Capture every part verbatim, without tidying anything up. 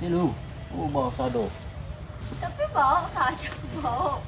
Lu, oh, bawa sado. Tapi bawa sado, bawa.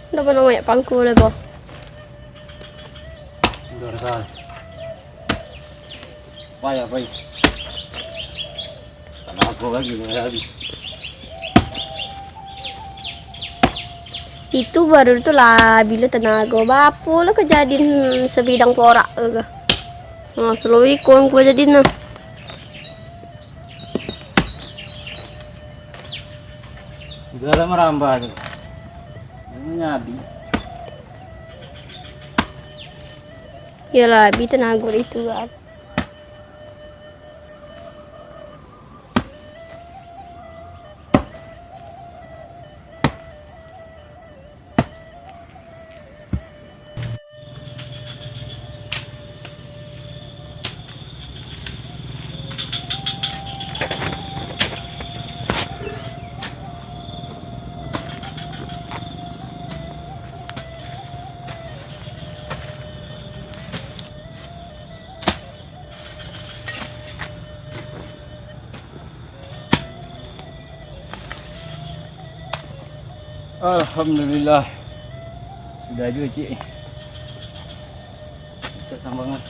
Ndak pernah ngoyak pangku lai, Bah. Udah, udah. Payah, pai. Tanago lagi, dah habis. Itu baru tu lah, bilo tanago. Bapo lah kajadian sebidang porak tu. Nah, selalu ikon ku jadi nah. Sudah lah marambah tu. Ini habis. Iyalah, habis tanago itu kan. Alhamdulillah. Sudah juo, Cik. Bisa sambangan.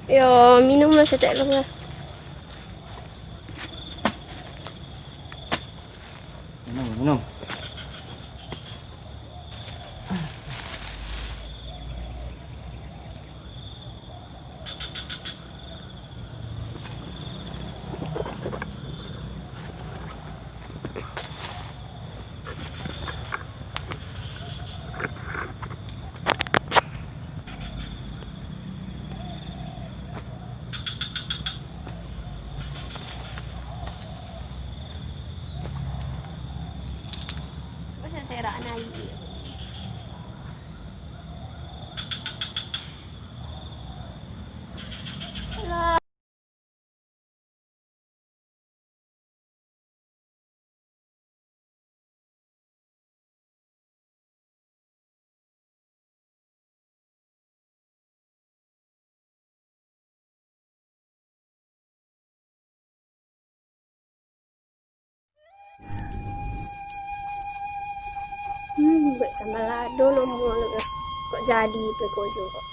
Yo, minumlah saketek lah. Minum, minum. Masa serak naik. Hmm, buek sambal lado lomo lo, kok jadi pe ko jo kok.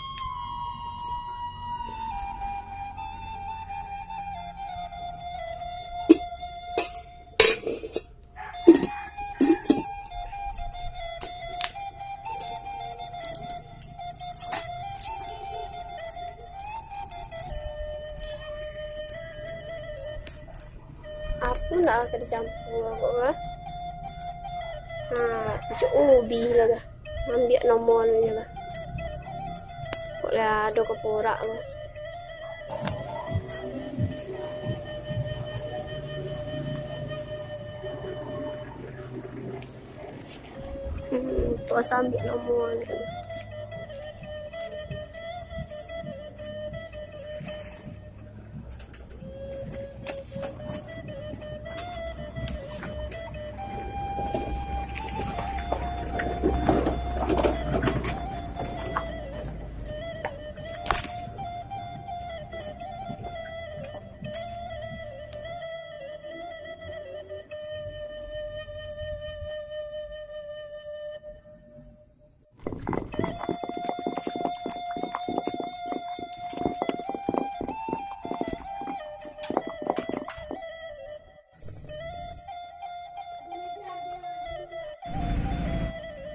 Apo nak ka dicampua kok, ah? Ha, pucuk ubi lah dah. Ambiak nomor nyo lah. Kok lah ado kaporak lah. Hmm, tu asa ambiak nomor nyo.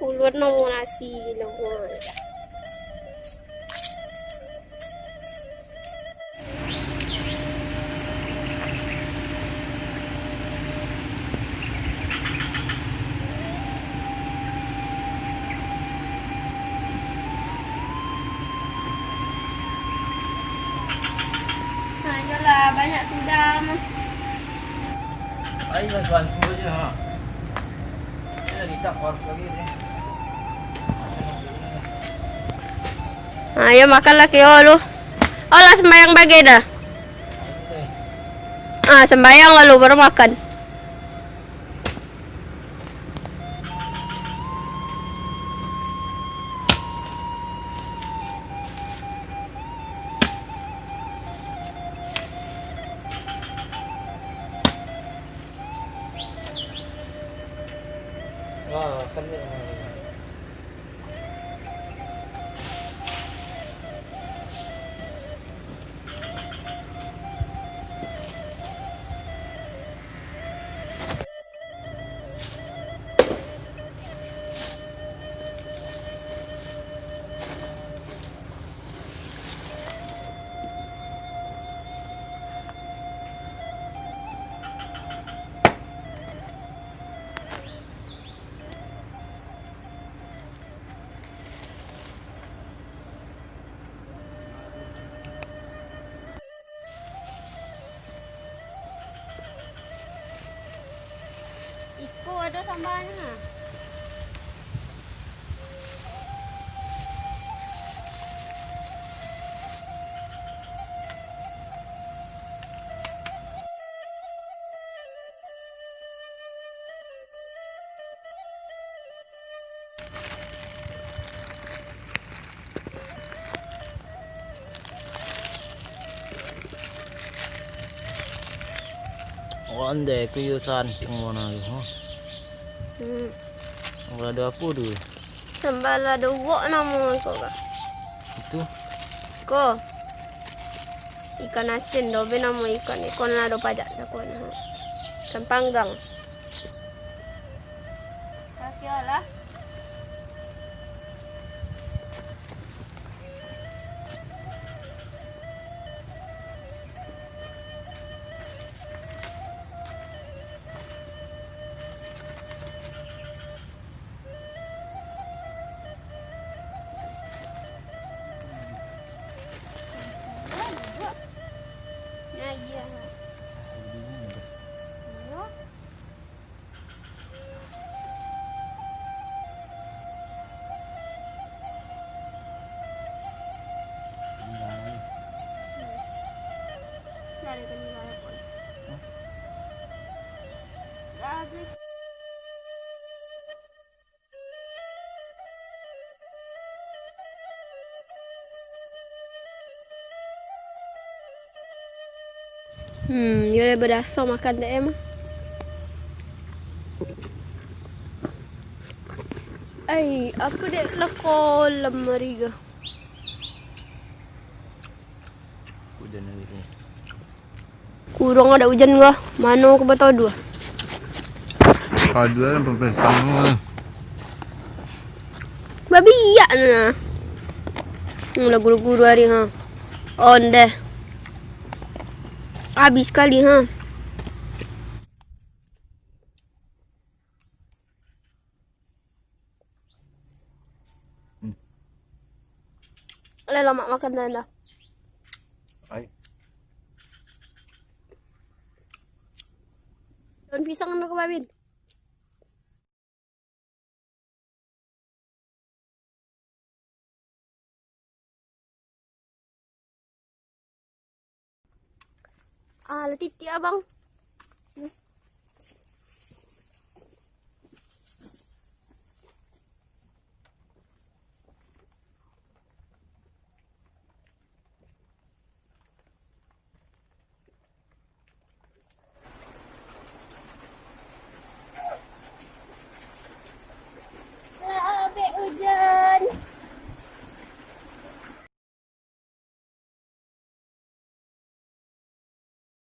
Ulun mau nasi di luar. Nah, iyolah, banyak sudah mah. Ayolah, bantu aja, ha. Ini kita kuat lagi ni. Ayo makan lah, Kio, lu. Oh, lah sembayang bagai dah. Ah, sembayang lalu baru makan. Iko ado sambalnyo, ha. Ondeh kuyusan tinggo na tu, ha. Hmm. Sambal ado apo tu? Sambal ado wok namo iko, Kak. Itu? Ko. Ikan asin do be namo ikan. Ikan ado pajak sakuan. Ikan panggang. Kasih lah. Nah, iya. Iya. Hmm, yo lah badaso makan dek e mah. Ai, apo dek lah kolam ari ko? Ujan hari ni. Kurang ado ujan ko, mano ka bataduah? Paduah lah, pampesang lah. Babiak nah. Hmm, lah guru-guru hari, ha. Ondeh. Habis sekali, ha. Lah, lamak makan dah. Ai. Daun pisang dah ke babin. Ah, lah titik abang.